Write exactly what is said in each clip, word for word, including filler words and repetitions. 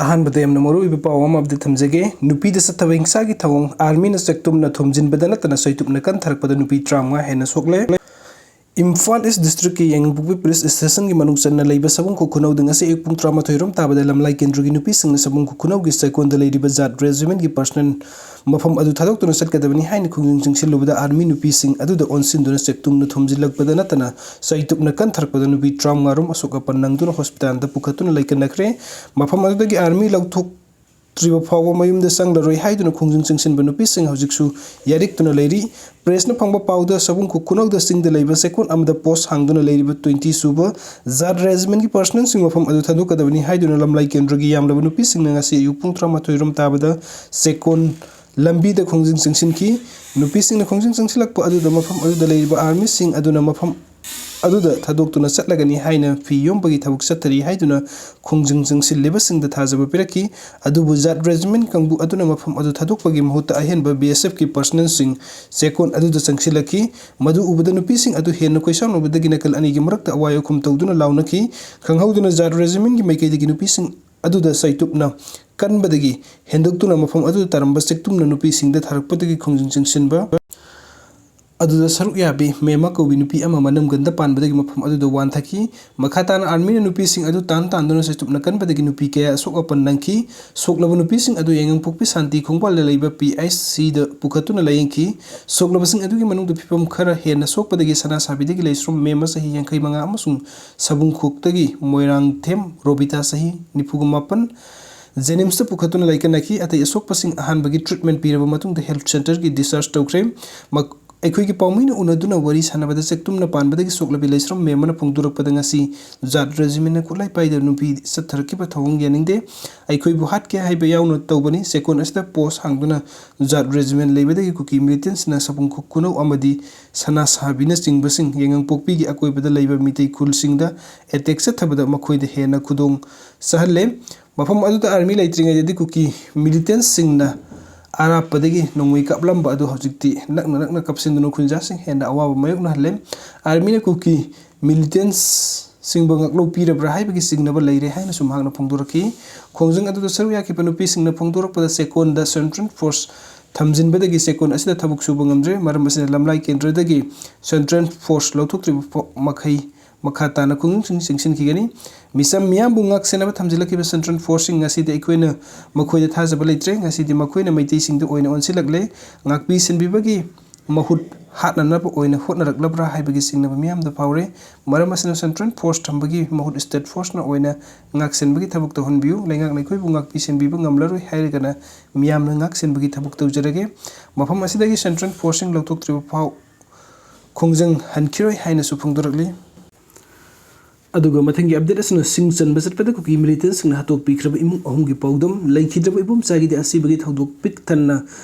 ꯑꯍꯥꯟꯕꯗ ꯌꯥꯝꯅ ꯃꯔꯨꯑꯣꯏꯕ ꯄꯥꯎ ꯑꯃ update ꯊꯝꯖꯒꯦ꯫ ꯅꯨꯄꯤꯗ ꯆꯠꯊꯕ ꯍꯤꯡꯁꯥꯒꯤ ꯊꯧꯑꯣꯡ, armyꯅ ꯆꯦꯛꯇꯨꯝꯅ ꯊꯣꯝꯖꯤꯟꯕꯗ ꯅꯠꯇꯅ ꯆꯩꯇꯨꯞꯅ ꯀꯟꯊꯔꯛꯄꯗ ꯅꯨꯄꯤ ꯇꯔꯥꯃꯉꯥ ꯍꯦꯟꯅ ꯁꯣꯛꯂꯦ꯫ ꯏꯝꯐꯥꯜ East Districtꯀꯤ ꯌꯥꯏꯉꯪꯄꯣꯛꯄꯤ Police Stationꯒꯤ ꯃꯅꯨꯡ ꯆꯟꯅ ꯂꯩꯕ ꯁꯕꯨꯡꯈꯣꯛ ꯈꯨꯅꯧꯗ ꯉꯁꯤ ꯑꯌꯨꯛ ꯄꯨꯡ ꯇꯔꯥꯃꯥꯊꯣꯏ ꯔꯣꯝ ꯇꯥꯕꯗ ꯂꯝꯂꯥꯏ ꯀꯦꯟꯗ꯭ꯔꯒꯤ ꯅꯨꯄꯤꯁꯤꯡꯅ ꯁꯕꯨꯡꯈꯣꯛ ꯈꯨꯅꯧꯒꯤ ꯆꯦꯛꯀꯣꯟꯗ ꯂꯩꯔꯤꯕ ꯖꯥꯠ regiment ꯀꯤ personnel ꯃꯐꯝ ꯑꯗꯨ ꯊꯥꯗꯣꯛꯇꯨꯅ ꯆꯠꯀꯗꯕꯅꯤ ꯍꯥꯏꯅ ꯈꯣꯡꯖꯪ ꯆꯪꯁꯤꯜꯂꯨꯕꯗ army ꯅꯨꯄꯤꯁꯤꯡ ꯑꯗꯨꯗ ꯑꯣꯟꯁꯤꯟꯗꯨꯅ ꯆꯦꯛꯇꯨꯝꯅ ꯊꯣꯝꯖꯤꯜꯂꯛꯄꯗ ꯅꯠꯇꯅ ꯆꯩꯇꯨꯞꯅ ꯀꯟꯊꯔꯛꯄꯗ ꯅꯨꯄꯤ ꯇꯔꯥꯃꯉꯥ ꯔꯣꯝ ꯑꯁꯣꯛ ꯑꯄꯟ ꯅꯪꯗꯨꯅ hospitalꯗ ꯄꯨꯈꯠꯇꯨꯅ ꯂꯩꯀꯠꯅꯈ꯭ꯔꯦ꯫ ꯃꯐꯝ ꯑꯗꯨꯗꯒꯤ army ꯂꯧꯊꯣꯛꯇ꯭ꯔꯤꯕ ꯐꯥꯎꯕ ꯃꯌꯨꯝꯗ ꯆꯪꯂꯔꯣꯏ ꯍꯥꯏꯗꯨꯅ ꯈꯣꯡꯖꯪ ꯆꯪꯁꯤꯟꯕ ꯅꯨꯄꯤꯁꯤꯡ ꯍꯧꯖꯤꯛꯁꯨ ꯌꯥꯔꯤꯛꯇꯨꯅ ꯂꯩꯔꯤ꯫ Pressꯅ ꯐꯪꯕ ꯄꯥꯎꯗ ꯁꯕꯨꯡꯈꯣꯛ ꯈꯨꯅꯧꯗ ꯆꯤꯡꯗ ꯂꯩꯕ ꯆꯦꯛꯀꯣꯟ ꯑꯃꯗ post ꯍꯥꯡꯗꯨꯅ ꯂꯩꯔꯤꯕ twenty ꯁꯨꯕ ꯖꯥꯠ regimentꯀꯤ personnelꯁꯤꯡ ꯃꯐꯝ ꯑꯗꯨ ꯊꯥꯗꯣꯛꯀꯗꯕꯅꯤ ꯍꯥꯏꯗꯨꯅ ꯂꯝꯂꯥꯏ ꯀꯦꯟꯗ꯭ꯔꯒꯤ ꯌꯥꯝꯂꯕ ꯅꯨꯄꯤꯁꯤꯡꯅ ꯉꯁꯤ ꯑꯌꯨꯛ ꯄꯨꯡ ꯇꯔꯥꯃꯥꯊꯣꯏ ꯔꯣꯝ ꯇꯥꯕꯗ ꯆꯦꯛꯀꯣꯟ ꯂꯝꯕꯤꯗ ꯈꯣꯡꯖꯪ ꯆꯪꯁꯤꯟꯈꯤ꯫ ꯅꯨꯄꯤꯁꯤꯡꯅ ꯈꯣꯡꯖꯪ ꯆꯪꯁꯤꯜꯂꯛꯄ ꯑꯗꯨꯗ ꯃꯐꯝ ꯑꯗꯨꯗ ꯂꯩꯔꯤꯕ armyꯁꯤꯡ ꯑꯗꯨꯅ ꯃꯐꯝ ꯑꯗꯨꯗ ꯊꯥꯗꯣꯛꯇꯨꯅ ꯆꯠꯂꯒꯅꯤ ꯍꯥꯏꯅ ꯐꯤ ꯌꯣꯝꯕꯒꯤ ꯊꯕꯛ ꯆꯠꯊꯔꯤ ꯍꯥꯏꯗꯨꯅ ꯈꯣꯡꯖꯪ ꯆꯪꯁꯤꯜꯂꯤꯕꯁꯤꯡꯗ ꯊꯥꯖꯕ ꯄꯤꯔꯛꯈꯤ꯫ ꯑꯗꯨꯕꯨ ꯖꯥꯠ regiment ꯀꯥꯡꯕꯨ ꯑꯗꯨꯅ ꯃꯐꯝ ꯑꯗꯨ ꯊꯥꯗꯣꯛꯄꯒꯤ ꯃꯍꯨꯠꯇ ꯑꯍꯦꯟꯕ BSFꯀꯤ personnelꯁꯤꯡ ꯆꯦꯛꯀꯣꯟ ꯑꯗꯨꯗ ꯆꯪꯁꯤꯜꯂꯛꯈꯤ꯫ ꯃꯗꯨ ꯎꯕꯗ ꯅꯨꯄꯤꯁꯤꯡ ꯑꯗꯨ ꯍꯦꯟꯅ ꯀꯣꯏꯁꯥꯎꯅꯕꯗꯒꯤ ꯅꯥꯀꯜ ꯑꯅꯤꯒꯤ ꯃꯔꯛꯇ ꯑꯋꯥꯏ ꯑꯈꯨꯝ ꯇꯧꯗꯨꯅ ꯂꯥꯎꯅꯈꯤ꯫ ꯈꯪꯍꯧꯗꯅ ꯖꯥꯠ regimentꯀꯤ ꯃꯥꯏꯀꯩꯗꯒꯤ ꯅꯨꯄꯤꯁꯤꯡ ꯑꯗꯨꯗ ꯆꯩꯇꯨꯞꯅ ꯀꯟꯕꯗꯒꯤ ꯍꯦꯟꯗꯣꯛꯇꯨꯅ ꯃꯐꯝ ꯑꯗꯨꯗ ꯇꯥꯔꯝꯕ ꯆꯦꯛꯇꯨꯝꯅ ꯅꯨꯄꯤꯁꯤꯡꯗ ꯊꯥꯔꯛꯄꯗꯒꯤ ꯈꯣꯡꯖꯪ ꯆꯪꯁꯤꯟꯕ ꯑꯗꯨꯗ ꯁꯔꯨꯛ ꯌꯥꯕꯤ ꯃꯦꯃꯥ ꯀꯧꯕꯤ ꯅꯨꯄꯤ ꯑꯃ ꯃꯅꯝꯒꯟꯗ ꯄꯥꯟꯕꯗꯒꯤ ꯃꯐꯝ ꯑꯗꯨꯗ ꯋꯥꯟꯊꯈꯤ꯫ ꯃꯈꯥ ꯇꯥꯅ armyꯅ ꯅꯨꯄꯤꯁꯤꯡ ꯑꯗꯨ ꯇꯥꯟ ꯇꯥꯟꯗꯨꯅ ꯆꯩꯇꯨꯞꯅ ꯀꯟꯕꯗꯒꯤ ꯅꯨꯄꯤ ꯀꯌꯥ ꯑꯁꯣꯛ ꯑꯄꯟ ꯅꯪꯈꯤ꯫ ꯁꯣꯛꯂꯕ ꯅꯨꯄꯤꯁꯤꯡ ꯑꯗꯨ ꯌꯥꯏꯉꯪꯄꯣꯛꯄꯤ ꯁꯥꯟꯇꯤ ꯈꯣꯡꯕꯥꯜꯗ ꯂꯩꯕ PHCꯗ ꯄꯨꯈꯠꯇꯨꯅ ꯂꯥꯌꯦꯡꯈꯤ꯫ ꯁꯣꯛꯂꯕꯁꯤꯡ ꯑꯗꯨꯒꯤ ꯃꯅꯨꯡꯗ ꯐꯤꯕꯝ ꯈꯔ ꯍꯦꯟꯅ ꯁꯣꯛꯄꯗꯒꯤ ꯁꯅꯥꯁꯥꯕꯤꯗꯒꯤ ꯂꯩꯁ꯭ꯔꯣꯝ ꯃꯦꯃꯥ ꯆꯍꯤ ꯌꯥꯡꯈꯩ ꯃꯉꯥ ꯑꯃꯁꯨꯡ ꯁꯕꯨꯡꯈꯣꯛꯇꯒꯤ ꯃꯣꯏꯔꯥꯡꯊꯦꯝ ꯔꯣꯕꯤꯇꯥ ꯆꯍꯤ ꯅꯤꯐꯨꯒ ꯃꯥꯄꯟ ꯖꯦꯅꯤꯝꯁꯇ ꯄꯨꯈꯠꯇꯨꯅ ꯂꯩꯀꯠꯅꯈꯤ꯫ ꯑꯇꯩ ꯑꯁꯣꯛꯄꯁꯤꯡ ꯑꯍꯥꯟꯕꯒꯤ treatment ꯄꯤꯔꯕ ꯃꯇꯨꯡꯗ health centreꯒꯤ discharge ꯇꯧꯈ꯭ꯔꯦ꯫ ꯃꯛ-, ꯑꯩꯈꯣꯏꯒꯤ ꯄꯥꯎꯃꯤꯅ ꯎꯅꯗꯨꯅ ꯋꯥꯔꯤ ꯁꯥꯟꯅꯕꯗ ꯆꯦꯛꯇꯨꯝꯅ ꯄꯥꯟꯕꯗꯒꯤ ꯁꯣꯛꯂꯕꯤ ꯂꯩꯁ꯭ꯔꯝ ꯃꯦꯝꯕꯅ ꯐꯣꯡꯗꯣꯔꯛꯄꯗ ꯉꯁꯤ ꯖꯥꯠ regimentꯅ ꯈꯨꯠꯂꯥꯏ ꯄꯥꯏꯗꯕ ꯅꯨꯄꯤ ꯆꯠꯊꯔꯛꯈꯤꯕ ꯊꯧꯑꯣꯡ ꯌꯥꯅꯤꯡꯗꯦ꯫ ꯑꯩꯈꯣꯏꯕꯨ ꯍꯥꯠꯀꯦ ꯍꯥꯏꯕ ꯌꯥꯎꯅ ꯇꯧꯕꯅꯤ꯫ ꯆꯦꯛꯀꯣꯟ ꯑꯁꯤꯗ post ꯍꯥꯡꯗꯨꯅ ꯖꯥꯠ regiment ꯂꯩꯕꯗꯒꯤ ꯀꯨꯀꯤ militantꯁꯤꯡꯅ ꯁꯕꯨꯡꯈꯣꯛ ꯈꯨꯅꯧ ꯑꯃꯗꯤ ꯁꯅꯥꯁꯥꯕꯤꯅꯆꯤꯡꯕꯁꯤꯡ ꯌꯥꯏꯉꯪꯄꯣꯛꯄꯤꯒꯤ ꯑꯀꯣꯏꯕꯗ ꯂꯩꯕ ꯃꯤꯇꯩ ꯈꯨꯜꯁꯤꯡꯗ attack ꯆꯠꯊꯕꯗ ꯃꯈꯣꯏꯗ ꯍꯦꯟꯅ ꯈꯨꯗꯣꯡ ꯆꯥꯍꯜꯂꯦ꯫ ꯃꯐꯝ ꯑꯗꯨꯗ army ꯂꯩꯇ꯭ꯔꯤꯉꯩꯗꯗꯤ ꯀꯨꯀꯤ militantꯁꯤꯡꯅ ꯑꯔꯥꯞꯄꯗꯒꯤ ꯅꯣꯡꯃꯩ ꯀꯥꯞꯂꯝꯕ ꯑꯗꯨ ꯍꯧꯖꯤꯛꯇꯤ ꯅꯛꯅ ꯅꯛꯅ ꯀꯥꯞꯁꯤꯟꯗꯨꯅ ꯈꯨꯟꯖꯥꯁꯤꯡ ꯍꯦꯟꯅ ꯑꯋꯥꯕ ꯃꯥꯌꯣꯛꯅꯍꯜꯂꯦ꯫ Armyꯅ ꯀꯨꯀꯤ militants ꯁꯤꯡꯕ ꯉꯥꯛꯂꯧ ꯄꯤꯔꯕ꯭ꯔꯥ ꯍꯥꯏꯕꯒꯤ ꯆꯤꯡꯅꯕ ꯂꯩꯔꯦ ꯍꯥꯏꯅꯁꯨ ꯃꯍꯥꯛꯅ ꯐꯣꯡꯗꯣꯔꯛꯈꯤ꯫ ꯈꯣꯡꯖꯪ ꯑꯗꯨꯗ ꯁꯔꯨꯛ ꯌꯥꯈꯤꯕ ꯅꯨꯄꯤꯁꯤꯡꯅ ꯐꯣꯡꯗꯣꯔꯛꯄꯗ ꯆꯦꯛꯀꯣꯟꯗ Central Force ꯊꯝꯖꯤꯟꯕꯗꯒꯤ ꯆꯦꯛꯀꯣꯟ ꯑꯁꯤꯗ ꯊꯕꯛ ꯁꯨꯕ ꯉꯝꯗ꯭ꯔꯦ꯫ ꯃꯔꯝ ꯑꯁꯤꯅ ꯂꯝꯂꯥꯏ ꯀꯦꯟꯗ꯭ꯔꯗꯒꯤ Central Force ꯂꯧꯊꯣꯛꯇ꯭ꯔꯤꯕ ꯐꯥꯎ ꯃꯈꯩ ꯃꯈꯥ ꯇꯥꯅ ꯈꯣꯡꯖꯪꯁꯤꯡ ꯆꯪꯁꯤꯟꯈꯤꯒꯅꯤ꯫ ꯃꯤꯆꯝ ꯃꯤꯌꯥꯝꯕꯨ ꯉꯥꯛ ꯁꯦꯟꯅꯕ ꯊꯝꯖꯤꯜꯂꯛꯈꯤꯕ Central Forceꯁꯤꯡ ꯉꯁꯤꯗꯤ ꯑꯩꯈꯣꯏꯅ ꯃꯈꯣꯏꯗ ꯊꯥꯖꯕ ꯂꯩꯇ꯭ꯔꯦ꯫ ꯉꯁꯤꯗꯤ ꯃꯈꯣꯏꯅ ꯃꯩꯇꯩꯁꯤꯡꯗ ꯑꯣꯏꯅ ꯑꯣꯟꯁꯤꯜꯂꯛꯂꯦ꯫ ꯉꯥꯛꯄꯤ ꯁꯦꯟꯕꯤꯕꯒꯤ ꯃꯍꯨꯠ ꯍꯥꯠꯅꯅꯕ ꯑꯣꯏꯅ ꯍꯣꯠꯅꯔꯛꯂꯕ꯭ꯔꯥ ꯍꯥꯏꯕꯒꯤ ꯆꯤꯡꯅꯕ ꯃꯤꯌꯥꯝꯗ ꯐꯥꯎꯔꯦ꯫ ꯃꯔꯝ ꯑꯁꯤꯅ Central Force ꯊꯝꯕꯒꯤ ꯃꯍꯨꯠ State Forceꯅ ꯑꯣꯏꯅ ꯉꯥꯛꯁꯦꯟꯕꯒꯤ ꯊꯕꯛ ꯇꯧꯍꯟꯕꯤꯌꯨ꯫ ꯂꯩꯉꯥꯛꯅ ꯑꯩꯈꯣꯏꯕꯨ ꯉꯥꯛꯄꯤ ꯁꯦꯟꯕꯤꯕ ꯉꯝꯂꯔꯣꯏ ꯍꯥꯏꯔꯒꯅ ꯃꯤꯌꯥꯝꯅ ꯉꯥꯛꯁꯦꯟꯕꯒꯤ ꯊꯕꯛ ꯇꯧꯖꯔꯒꯦ꯫ ꯃꯐꯝ ꯑꯁꯤꯗꯒꯤ Central Forceꯁꯤꯡ ꯂꯧꯊꯣꯛꯇ꯭ꯔꯤꯕ ꯐꯥꯎ ꯈꯣꯡꯖꯪ ꯍꯟꯈꯤꯔꯣꯏ ꯍꯥꯏꯅꯁꯨ ꯐꯣꯡꯗꯣꯔꯛꯂꯤ꯫ ꯑꯗꯨꯒ ꯃꯊꯪꯒꯤ update ꯑꯁꯤꯅ ꯁꯤꯡ ꯆꯟꯕ ꯆꯠꯄꯗ ꯀꯨꯀꯤ militantꯁꯤꯡꯅ ꯍꯥꯠꯇꯣꯛꯄꯤꯈ꯭ꯔꯕ ꯏꯃꯨꯡ ꯑꯍꯨꯝꯒꯤ ꯄꯥꯎꯗꯝ꯫ ꯂꯩꯈꯤꯗ꯭ꯔꯕ ꯏꯕꯣꯝꯆꯥꯒꯤꯗꯤ ꯑꯁꯤꯕꯒꯤ ꯊꯧꯗꯣꯛ ꯄꯤꯛ ꯊꯟꯅ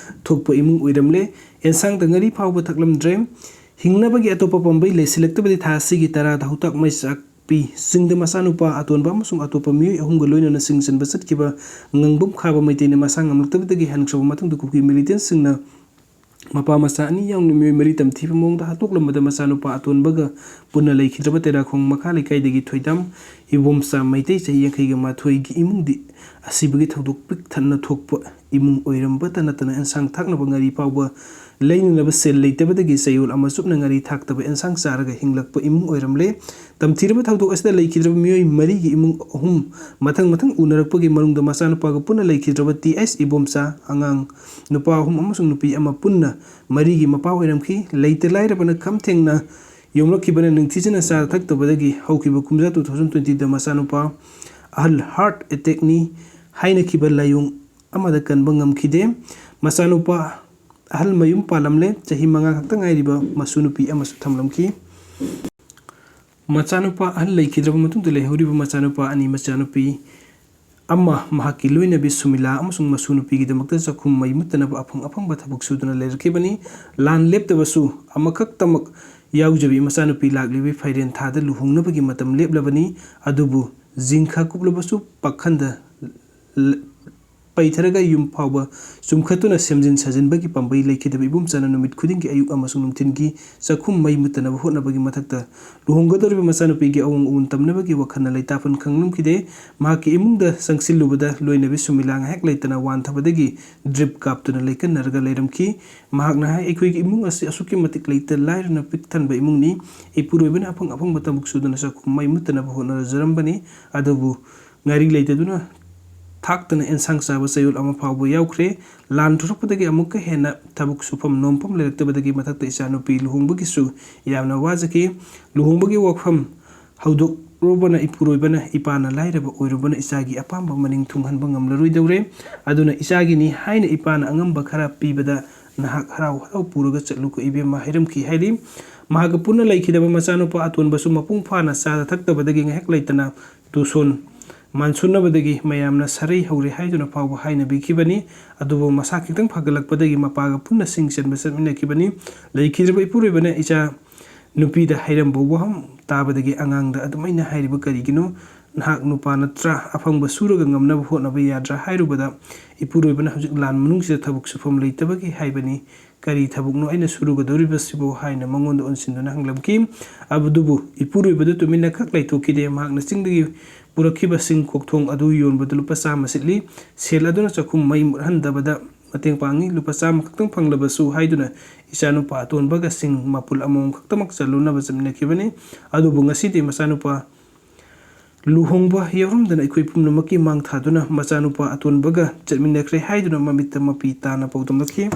ꯊꯣꯛꯄ ꯏꯃꯨꯡ ꯑꯣꯏꯔꯝꯂꯦ꯫ ꯑꯦꯟꯁꯥꯡꯗ ꯉꯥꯔꯤ ꯐꯥꯎꯕ ꯊꯛꯂꯝꯗ꯭ꯔꯦ꯫ ꯍꯤꯡꯅꯕꯒꯤ ꯑꯇꯣꯞꯄ ꯄꯥꯝꯕꯩ ꯂꯩꯁꯤꯜꯂꯛꯇꯕꯗꯤ ꯊꯥ ꯑꯁꯤꯒꯤ ꯇꯔꯥꯗ ꯍꯧꯇꯥꯛ ꯃꯩ ꯆꯥꯛꯄꯤ ꯆꯤꯡꯗ ꯃꯆꯥꯅꯨꯄꯥ ꯑꯇꯣꯟꯕ ꯑꯃꯁꯨꯡ ꯑꯇꯣꯞꯄ ꯃꯤꯑꯣꯏ ꯑꯍꯨꯝꯒ ꯂꯣꯏꯅꯅ ꯁꯤꯡ ꯆꯟꯕ ꯆꯠꯈꯤꯕ ꯉꯥꯡꯕꯝ ꯈꯥꯕ ꯃꯩꯇꯩꯅ ꯃꯁꯥ ꯉꯝꯂꯛꯇꯕꯗꯒꯤ ꯍꯟꯈ꯭ꯔꯕ ꯃꯇꯨꯡꯗ ꯀꯨꯀꯤ militantꯁꯤꯡꯅ ꯃꯄꯥ ꯃꯆꯥ ꯑꯅꯤ ꯌꯥꯎꯅ ꯃꯤꯑꯣꯏ ꯃꯔꯤ ꯇꯝꯊꯤꯕ ꯃꯑꯣꯡꯗ ꯍꯥꯠꯇꯣꯛꯂꯝꯕꯗ ꯃꯆꯥꯅꯨꯄꯥ ꯑꯇꯣꯟꯕꯒ ꯄꯨꯟꯅ ꯂꯩꯈꯤꯗ꯭ꯔꯕ ꯇꯦꯔꯥꯈꯣꯡ ꯃꯈꯥ ꯂꯩꯀꯥꯏꯗꯒꯤ ꯊꯣꯏꯗꯥꯝ ꯏꯕꯣꯝꯆꯥ ꯃꯩꯇꯩ ꯆꯍꯤ ꯌꯥꯡꯈꯩꯒ ꯃꯥꯊꯣꯏꯒꯤ ꯏꯃꯨꯡꯗꯤ ꯑꯁꯤꯕꯒꯤ ꯊꯧꯗꯣꯛ ꯄꯤꯛ ꯊꯟꯅ ꯊꯣꯛꯄ ꯏꯃꯨꯡ ꯑꯣꯏꯔꯝꯕꯇ ꯅꯠꯇꯅ ꯑꯦꯟꯁꯥꯡ ꯊꯥꯛꯅꯕ ꯉꯥꯔꯤ ꯐꯥꯎꯕ ꯂꯩꯅꯅꯕ ꯁꯦꯜ ꯂꯩꯇꯕꯗꯒꯤ ꯆꯌꯣꯜ ꯑꯃ ꯆꯨꯞꯅ ꯉꯥꯔꯤ ꯊꯥꯛꯇꯕ ꯑꯦꯟꯁꯥꯡ ꯆꯥꯔꯒ ꯍꯤꯡꯂꯛꯄ ꯏꯃꯨꯡ ꯑꯣꯏꯔꯝꯂꯦ꯫ ꯇꯝꯊꯤꯔꯕ ꯊꯧꯗꯣꯛ ꯑꯁꯤꯗ ꯂꯩꯈꯤꯗ꯭ꯔꯕ ꯃꯤꯑꯣꯏ ꯃꯔꯤꯒꯤ ꯏꯃꯨꯡ ꯑꯍꯨꯝ ꯃꯊꯪ ꯃꯊꯪ ꯎꯅꯔꯛꯄꯒꯤ ꯃꯅꯨꯡꯗ ꯃꯆꯥꯅꯨꯄꯥꯒ ꯄꯨꯟꯅ ꯂꯩꯈꯤꯗ꯭ꯔꯕ ꯇꯤ ꯑꯩꯆ ꯏꯕꯣꯝꯆꯥ, ꯑꯉꯥꯡ ꯅꯨꯄꯥ ꯑꯍꯨꯝ ꯑꯃꯁꯨꯡ ꯅꯨꯄꯤ ꯑꯃ ꯄꯨꯟꯅ ꯃꯔꯤꯒꯤ ꯃꯄꯥ ꯑꯣꯏꯔꯝꯈꯤ꯫ ꯂꯩꯇ ꯂꯥꯏꯔꯕꯅ ꯈꯝ ꯊꯦꯡꯅ ꯌꯣꯝꯂꯛꯈꯤꯕꯅ ꯅꯤꯡꯊꯤꯖꯅ ꯆꯥ ꯊꯛꯇꯕꯗꯒꯤ ꯍꯧꯈꯤꯕ ꯀꯨꯝꯖꯥ two thousand twentyꯗ ꯃꯆꯥꯅꯨꯄꯥ ꯑꯍꯜ heart attackꯅꯤ ꯍꯥꯏꯅꯈꯤꯕ ꯂꯥꯏꯑꯣꯡ ꯑꯃꯗ ꯀꯟꯕ ꯉꯝꯈꯤꯗꯦ꯫ ꯃꯆꯥꯅꯨꯄꯥ ꯑꯍꯜ ꯃꯌꯨꯝ ꯄꯥꯜꯂꯝꯂꯦ꯫ ꯆꯍꯤ ꯃꯉꯥ ꯈꯛꯇ ꯉꯥꯏꯔꯤꯕ ꯃꯁꯨ ꯅꯨꯄꯤ ꯑꯃꯁꯨ ꯊꯝꯂꯝꯈꯤ꯫ ꯃꯆꯥꯅꯨꯄꯥ ꯑꯍꯜ ꯂꯩꯈꯤꯗ꯭ꯔꯕ ꯃꯇꯨꯡꯗ ꯂꯩꯍꯧꯔꯤꯕ ꯃꯆꯥꯅꯨꯄꯥ ꯑꯅꯤ, ꯃꯆꯥꯅꯨꯄꯤ ꯑꯃ ꯃꯍꯥꯛꯀꯤ ꯂꯣꯏꯅꯕꯤ ꯁꯨꯃꯤꯂꯥ ꯑꯃꯁꯨꯡ ꯃꯁꯨ ꯅꯨꯄꯤꯒꯤꯗꯃꯛꯇ ꯆꯥꯛꯈꯨꯝ ꯃꯩ ꯃꯨꯠꯇꯅꯕ ꯑꯐꯪ ꯑꯐꯪꯕ ꯊꯕꯛ ꯁꯨꯗꯨꯅ ꯂꯩꯔꯛꯈꯤꯕꯅꯤ꯫ ꯂꯥꯟ ꯂꯦꯞꯇꯕꯁꯨ ꯑꯃꯈꯛꯇꯃꯛ ꯌꯥꯎꯖꯕꯤ ꯃꯆꯥꯅꯨꯄꯤ ꯂꯥꯛꯂꯤꯕꯤ ꯐꯥꯏꯔꯦꯟ ꯊꯥꯗ ꯂꯨꯍꯣꯡꯅꯕꯒꯤ ꯃꯇꯝ ꯂꯦꯞꯂꯕꯅꯤ꯫ ꯑꯗꯨꯕꯨ ꯖꯤꯡꯈ ꯀꯨꯞꯂꯕꯁꯨ ꯄꯥꯈꯟꯗ ꯂ-, ꯄꯩꯊꯔꯒ ꯌꯨꯝ ꯐꯥꯎꯕ ꯆꯨꯝꯈꯠꯇꯨꯅ ꯁꯦꯝꯖꯤꯟ ꯁꯥꯖꯤꯟꯕꯒꯤ ꯄꯥꯝꯕꯩ ꯂꯩꯈꯤꯗꯕ ꯏꯕꯨꯝꯆꯥꯅ ꯅꯨꯃꯤꯠ ꯈꯨꯗꯤꯡꯒꯤ ꯑꯌꯨꯛ ꯑꯃꯁꯨꯡ ꯅꯨꯡꯊꯤꯜꯒꯤ ꯆꯥꯛꯈꯨꯝ ꯃꯩ ꯃꯨꯠꯇꯅꯕ ꯍꯣꯠꯅꯕꯒꯤ ꯃꯊꯛꯇ, ꯂꯨꯍꯣꯡꯒꯗꯧꯔꯤꯕ ꯃꯆꯥꯅꯨꯄꯤꯒꯤ ꯑꯑꯣꯟ ꯑꯑꯣꯟ ꯇꯝꯅꯕꯒꯤ ꯋꯥꯈꯜꯅ ꯂꯩꯇꯥꯐꯝ ꯈꯪꯂꯝꯈꯤꯗꯦ꯫ ꯃꯍꯥꯛꯀꯤ ꯏꯃꯨꯡꯗ ꯆꯪꯁꯤꯜꯂꯨꯕꯗ ꯂꯣꯏꯅꯕꯤ ꯁꯨꯃꯤꯂꯥ ꯉꯥꯏꯍꯥꯛ ꯂꯩꯇꯅ ꯋꯥꯟꯊꯕꯗꯒꯤ ꯗ꯭ꯔꯤꯞ ꯀꯥꯞꯇꯨꯅ ꯂꯩꯀꯟꯅꯔꯒ ꯂꯩꯔꯝꯈꯤ꯫ ꯃꯍꯥꯛꯅ ꯍꯥꯏ, "ꯑꯩꯈꯣꯏꯒꯤ ꯏꯃꯨꯡ ꯑꯁꯤ ꯑꯁꯨꯛꯀꯤ ꯃꯇꯤꯛ ꯂꯩꯇ ꯂꯥꯏꯔꯅ ꯄꯤꯛ ꯊꯟꯕ ꯏꯃꯨꯡꯅꯤ꯫ ꯏꯄꯨꯔꯣꯏꯕꯅ ꯑꯐꯪ ꯑꯐꯪꯕ ꯊꯕꯛ ꯁꯨꯗꯨꯅ ꯆꯥꯛꯈꯨꯝ ꯃꯩ ꯃꯨꯠꯇꯅꯕ ꯍꯣꯠꯅꯖꯔꯝꯕꯅꯤ꯫ ꯑꯗꯨꯕꯨ ꯉꯥꯔꯤ ꯂꯩꯇꯗꯨꯅ ꯊꯥꯛꯇꯅ ꯑꯦꯟꯁꯥꯡ ꯆꯥꯕ ꯆꯌꯣꯜ ꯑꯃ ꯐꯥꯎꯕ ꯌꯥꯎꯈ꯭ꯔꯦ꯫ ꯂꯥꯟ ꯊꯣꯔꯛꯄꯗꯒꯤ ꯑꯃꯨꯛꯀ ꯍꯦꯟꯅ ꯊꯕꯛ ꯁꯨꯐꯝ ꯅꯣꯝꯐꯝ ꯂꯩꯔꯛꯇꯕꯗꯒꯤ ꯃꯊꯛꯇ ꯏꯆꯥꯅꯨꯄꯤ ꯂꯨꯍꯣꯡꯕꯒꯤꯁꯨ ꯌꯥꯝꯅ ꯋꯥꯖꯈꯤ꯫ ꯂꯨꯍꯣꯡꯕꯒꯤ ꯋꯥꯐꯝ ꯍꯧꯗꯣꯛꯂꯨꯕꯅ ꯏꯄꯨꯔꯣꯏꯕꯅ ꯏꯄꯥꯅ ꯂꯥꯏꯔꯕ ꯑꯣꯏꯔꯨꯕꯅ ꯏꯆꯥꯒꯤ ꯑꯄꯥꯝꯕ ꯃꯅꯤꯡ ꯊꯨꯡꯍꯟꯕ ꯉꯝꯂꯔꯣꯏꯗꯧꯔꯦ꯫ ꯑꯗꯨꯅ ꯏꯆꯥꯒꯤꯅꯤ ꯍꯥꯏꯅ ꯏꯄꯥꯅ ꯑꯉꯝꯕ ꯈꯔ ꯄꯤꯕꯗ ꯅꯍꯥꯛ ꯍꯔꯥꯎ ꯍꯔꯥꯎ ꯄꯨꯔꯒ ꯆꯠꯂꯨꯀꯣ ꯏꯕꯦꯝꯃ" ꯍꯥꯏꯔꯝꯈꯤ ꯍꯥꯏꯔꯤ꯫ ꯃꯍꯥꯛꯀ ꯄꯨꯟꯅ ꯂꯩꯈꯤꯗꯕ ꯃꯆꯥꯅꯨꯄꯥ ꯑꯇꯣꯟꯕꯁꯨ ꯃꯄꯨꯡ ꯐꯥꯅ ꯆꯥꯗ ꯊꯛꯇꯕꯗꯒꯤ ꯉꯥꯏꯍꯥꯛ ꯂꯩꯇꯅ ꯇꯨꯁꯣꯟ ꯃꯥꯟꯁꯣꯟꯅꯕꯗꯒꯤ ꯃꯌꯥꯝꯅ ꯁꯔꯩ ꯍꯧꯔꯦ ꯍꯥꯏꯗꯨꯅ ꯐꯥꯎꯕ ꯍꯥꯏꯅꯕꯤꯈꯤꯕꯅꯤ꯫ ꯑꯗꯨꯕꯨ ꯃꯁꯥ ꯈꯤꯇꯪ ꯐꯒꯠꯂꯛꯄꯗꯒꯤ ꯃꯄꯥꯒ ꯄꯨꯟꯅ ꯁꯤꯡ ꯆꯟꯕ ꯆꯠꯃꯤꯟꯅꯈꯤꯕꯅꯤ꯫ ꯂꯩꯈꯤꯗ꯭ꯔꯕ ꯏꯄꯨꯔꯣꯏꯕꯅ ꯏꯆꯥ ꯅꯨꯄꯤꯗ ꯍꯥꯏꯔꯝꯕ ꯋꯥꯐꯝ ꯇꯥꯕꯗꯒꯤ ꯑꯉꯥꯡꯗ ꯑꯗꯨꯃꯥꯏꯅ ꯍꯥꯏꯔꯤꯕ ꯀꯔꯤꯒꯤꯅꯣ? ꯅꯍꯥꯛ ꯅꯨꯄꯥ ꯅꯠꯇ꯭ꯔꯥ? ꯑꯐꯪꯕ ꯁꯨꯔꯒ ꯉꯝꯅꯕ ꯍꯣꯠꯅꯕ ꯌꯥꯗ꯭ꯔꯥ? ꯍꯥꯏꯔꯨꯕꯗ ꯏꯄꯨꯔꯣꯏꯕꯅ ꯍꯧꯖꯤꯛ ꯂꯥꯟ ꯃꯅꯨꯡꯁꯤꯗ ꯊꯕꯛ ꯁꯨꯐꯝ ꯂꯩꯇꯕꯒꯤ ꯍꯥꯏꯕꯅꯤ꯫ "ꯀꯔꯤ ꯊꯕꯛꯅꯣ ꯑꯩꯅ ꯁꯨꯔꯨꯒꯗꯧꯔꯤꯕꯁꯤꯕꯨ?" ꯍꯥꯏꯅ ꯃꯉꯣꯟꯗ ꯑꯣꯟꯁꯤꯟꯗꯨꯅ ꯍꯪꯂꯝꯈꯤ꯫ ꯑꯗꯨꯕꯨ ꯏꯄꯨꯔꯣꯏꯕꯗꯨ ꯇꯨꯃꯤꯟꯅ ꯈꯛ ꯂꯩꯊꯣꯛꯈꯤꯗꯦ꯫ ꯃꯍꯥꯛꯅ ꯆꯤꯡꯗꯒꯤ ꯄꯨꯔꯛꯈꯤꯕ ꯁꯤꯡ ꯈꯣꯛꯊꯣꯡ ꯑꯗꯨ ꯌꯣꯟꯕꯗ ꯂꯨꯄꯥ ꯆꯥꯝꯃ ꯁꯤꯠꯂꯤ꯫ ꯁꯦꯜ ꯑꯗꯨꯅ ꯆꯥꯛꯈꯨꯝ ꯃꯩ ꯃꯨꯠꯍꯟꯗꯕꯗ ꯃꯇꯦꯡ ꯄꯥꯡꯉꯤ꯫ "ꯂꯨꯄꯥ ꯆꯥꯝꯃ ꯈꯛꯇꯪ ꯐꯪꯂꯕꯁꯨ" ꯍꯥꯏꯗꯨꯅ ꯏꯆꯥꯅꯨꯄꯥ ꯑꯇꯣꯟꯕꯒ ꯁꯤꯡ ꯃꯄꯨꯜ ꯑꯃꯃꯝ ꯈꯛꯇꯃꯛ ꯆꯜꯂꯨꯅꯕ ꯆꯠꯃꯤꯟꯅꯈꯤꯕꯅꯤ꯫ ꯑꯗꯨꯕꯨ ꯉꯁꯤꯗꯤ ꯃꯆꯥꯅꯨꯄꯥ ꯂꯨꯍꯣꯡꯕ ꯌꯥꯎꯔꯝꯗꯅ ꯑꯩꯈꯣꯏ ꯄꯨꯝꯅꯃꯛꯀꯤ ꯃꯥꯡ ꯊꯥꯗꯨꯅ ꯃꯆꯥꯅꯨꯄꯥ ꯑꯇꯣꯟꯕꯒ ꯆꯠꯃꯤꯟꯅꯈ꯭ꯔꯦ ꯍꯥꯏꯗꯨꯅ ꯃꯃꯤꯠꯇ ꯃꯄꯤ ꯇꯥꯅ ꯄꯥꯎꯗꯝꯂꯛꯈꯤ꯫